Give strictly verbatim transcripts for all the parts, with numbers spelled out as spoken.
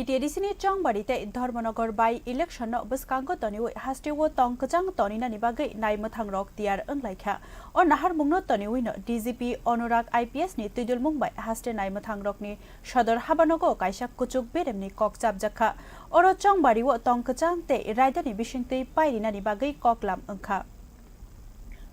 T T A D C ni Chongbari tei Dharmanagar by election no bwskango toniwi haste o tong kwchang toninani bagwi naimwthang rok tiyar wnglaikha. O naharmung no toniwi no D G P Anurag I P S ni twidulmung bai haste naimwthang rokni sodor habanogo kaisa kuchuk beremni kok chapjakha. Oro Chongbari o tong kwchang tei raidani bisingtwi pairinani bagwi koklam wngkha.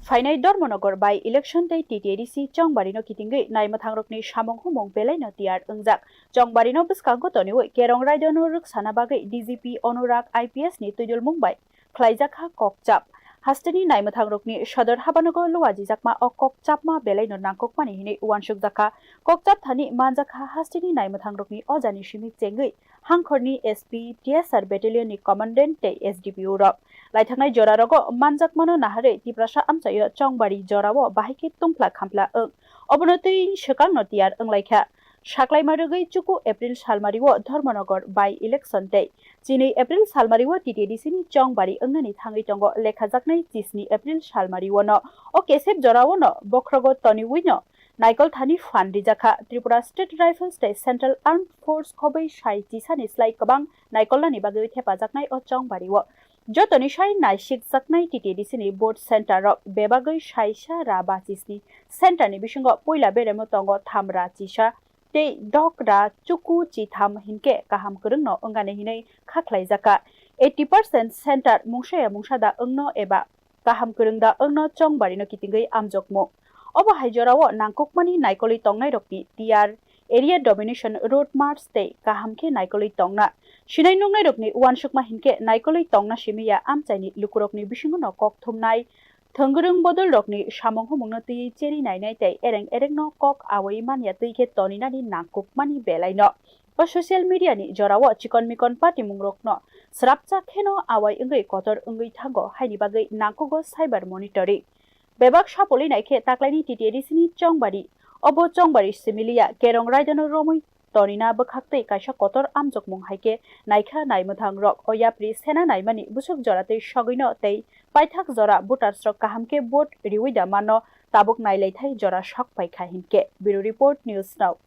Phainai Dharmanagar by election tei T T A D C Chongbari no kitingwi naimwthang rokni samung humung belai no tiyar wngjak. Chongbari no bwskango toniwi Kerong Raidano rwksana bagwi D G P Anurag I P S ni twidulmung bai khlaijakha kokchap. Hasteni naimwthang rokni sodor habanogo luajijakma o kokchapma belai no nangkukmani hinwi uansukjakha. Kokchap thani manjakha hasteni naimwthang rokni ojani simi chengwi hangkhorni S P, T S R battalion ni commandant tei S D P O rok. Laithangnai jora rogo manjakmano naharwi Tiprasa amchaio Chongbari jorao bahai khe tungphla khampla wng. Obono twi swkang no tiyar wnglaikha. Saklaima rwgwi chuku April salmari o Dharmanagar by election tei chini April salmari o T T A D C ni Chongbari wngnani thangwi tongo lekhajaknai chisni April salmari o no. O kesep jora o no bokhrogo toniwi no naikol thani phan rijakha. Tripura State Rifles tei Central Armed Force khobwi sai chisani slai kwbang naikolnani bagwi thepajaknai o Chongbari o. Jotoni sai naisikjaknai T T A D C ni vote center rok bebagwi saisa ra bachisni center ni bisingo puila beremo tongo tham ra chisa tei dok ra chuku chitham hinkhe kaham kwrwngno wngani hinwi kha khlaijakha. Eighty percent center mungsaya mungsa da wngno eba kaham kwrwng da wngno Chongbari no kitingwi amjokmung. Obo hai jorao nangkukmani naikolwi tongnairokni tiyar, area domination, road march tei kaham khe naikolwi tongna. Sinai nuknairokni uansukma hinkhe naikolwi tongna simiya amchaini lukurokni bisingono kok thumnai, thwngwrwng bodolrokni samung humungno twiwi cheri nainai tei ereng erengno kok awi manya twi khe toninani nangkukmani belaino. O social media ni jorao chikon mikon patimungrokno swrapcha kheno awai wngwi kotor wngwi thango, haini bagwi nangkugo cyber monitoring. Bebak sapolwi naikhe taklaini T T A D C ni Chongbari, obo Chongbari similiya Kerong Raidano romwi tonina bwkhaktwi kaisa kotor amjokmung haikhe naikha naimwthang rok o yapri sena naimani bwswk joratwi sogwino tei paithak jora voters rok kaham khe vote riwi da mano tabuk nailaithai jora sok paikha hinkhe. Bureau Report, News Now.